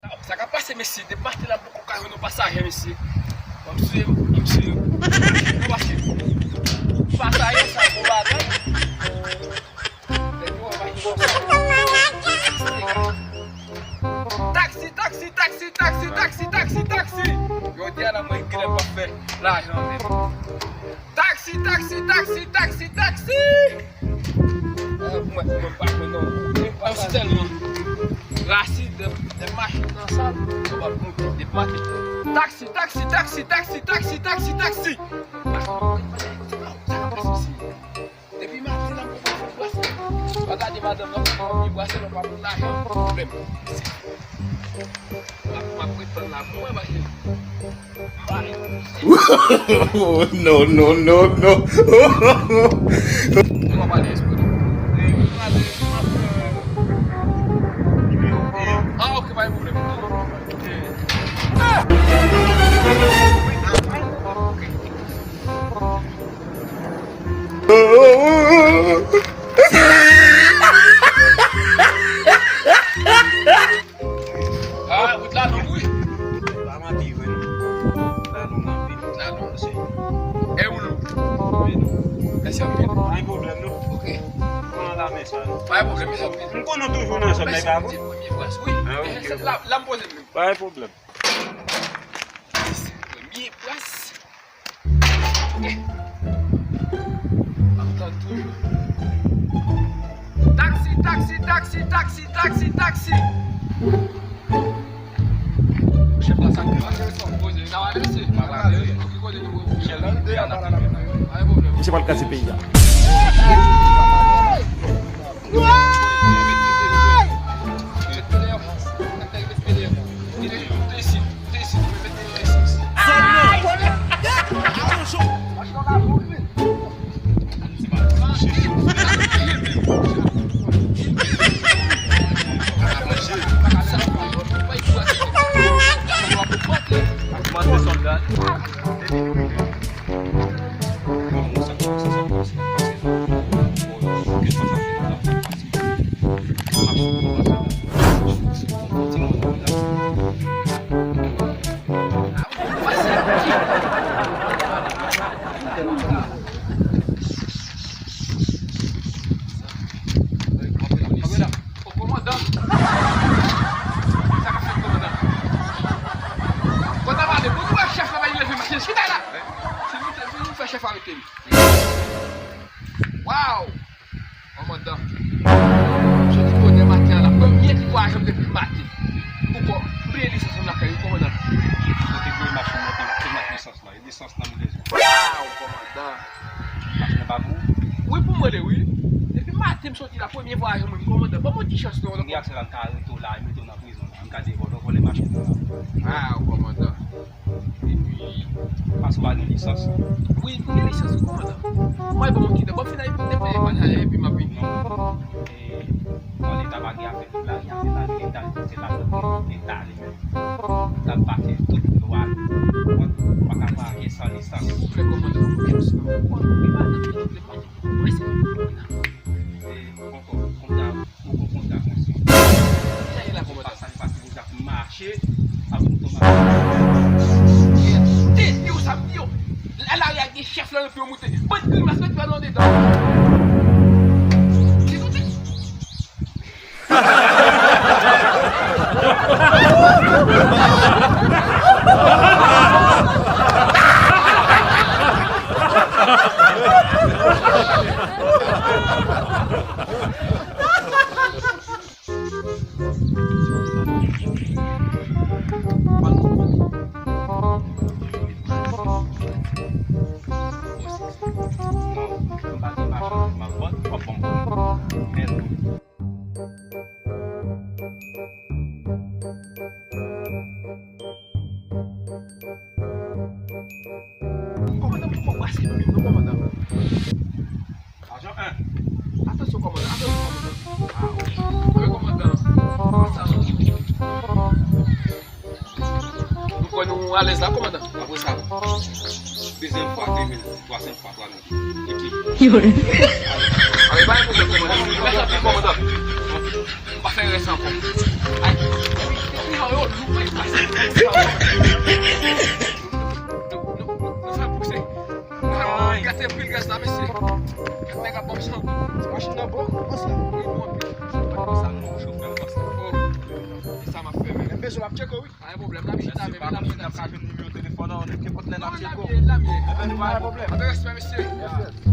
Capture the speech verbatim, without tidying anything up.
Sa k ap pase, mesye? Depi maten la, m poko ka jwenn yon pasaje, mesye. Bon, mesye, mesye, bon, paske pasaje sa bon bagay. Taksi, taksi, taksi, taksi, taksi, taksi, taksi. Jodi a la, mwen genlè pa fè lajan menm. Taksi, taksi, taksi, taksi, taksi. Mwen, mwen pa konn non. Mwen pa si tèlman. Rasi de, de machin nan sal. Mwen pa konn de maten. Taksi, taksi, taksi, taksi, taksi, taksi, taksi. Sa ka pase isi? Depi maten nan, mwen pa fè brase. Pa gade madanm nan, mwen pa fè brase, mwen pa pou lajan, pwoblèm. M ap, m ap ret tann la pou mwen, paske Oh, no, no, no, no. Yo pa pale espanol. Ah, ok, pa gen pwoblèm. Ah, wout la long, wi. Pa manti vre, non. La long anpil. La long, mesye. E ou long? Wi, non. Mèsi anpil. Pa gen pwoblèm, non. Ok. Pran la men sa, non. Pa gen pwoblèm, mèsi anpil. M konnen w toujou nan zòn, nèg la, wi. Mèsi, premye bras, wi. Ah, ok, ok. La, la m poze m. Pa gen pwoblèm. Premye bras. Taksi, taksi, taksi, taksi, taksi, taksi. Chèf la, sa k pase, sa poze. Sa va, mesye? Sa va, mesye. Ki kote nou poze? Chèf la, nou deyò la. Pa gen pwoblèm. Misye pral kraze peyi a. Ô, kòmandan! Sa k ap fèt, kòmandan? Kòmandan, pale, bon, nou wè chèf la, pa leve mache, chita la! Se nou, se nou fè chèf arete m. Waw! Kòmandan, jodi bonè maten an la, premye ki vwayaje m depi maten. Poukò? M bliye lisans mwen lakay ou, kòmandan. Mwen te bliye machin mwen, te, te met lisans la. E lisans nan m bezwen. Waw, kòmandan. Machin nan pa pou ou? Wi, pou mwen li ye, wi. Depi maten m soti la, premye vwayaje mwen, kòmandan. Ban mwen ti chans non. Depi aksè la, m ka arete w la, mete w nan prizon la. M ka di vòlè, vòlè machin nan. Waw, kòmandan. Epi, paske w pa gen lisans. Wi, m gen lisans wi, kòmandan. Mwen, bon, m kite. Bon, fini, epi, epi, epi, m ap vini. E, bon, Leta pa gen afè tout lari a, se lari Leta, se lari Leta li menm. L ap pase tout lwa, ou pa ka vwayaje san lisans. Silvouplè, kòmandan, fè m sa. Ou konn, ou pa nan pye, silvouplè, kòmandan. Mwen, se mwen, kòmandan. E, bon, kòmandan. Ou gon kontra konsa. Sa ye la, kòmandan? Sa li pase deja pou mache, ap moute mache. Tete, yo, sa m di yo. La, lari a gen chèf la, yo moute. Bann grimas, mete pye nou andedan. Ki nou di? Kòmandan, m poko brase menm non, kòmandan. Ajan en. Atansyon, kòmandan. Atansyon, kòmandan. Ah, wi. Wi, kòmandan. Sa, nou kwè nou alèz la, kòmandan. Apre sa, dezyèm fwa, de mil, twazyèm fwa, twa mil. Epi. Yo. Ale, pa gen pwoblèm, kòmandan. Mèsi anpil, kòmandan. M pa fè rès ankò. Ay. Nou fè pouse. Gate pil gaz la, mesye. Gade nèg ap ban m chan. Machin nan bon, bòs la. Li bon anpil. Sa, chofè, bòs la. Oh. E sa m ap fè, men. M bezwen m ap tcheke, wi. Pa gen pwoblèm, n ap chita, men n ap fè taksi. N ap ka jwenn nimewo telefòn nan, nenpòt lè n ap tcheke. Non, l ap ye, l ap ye. Enben, nou pa gen pwoblèm. Anpil respè, mesye.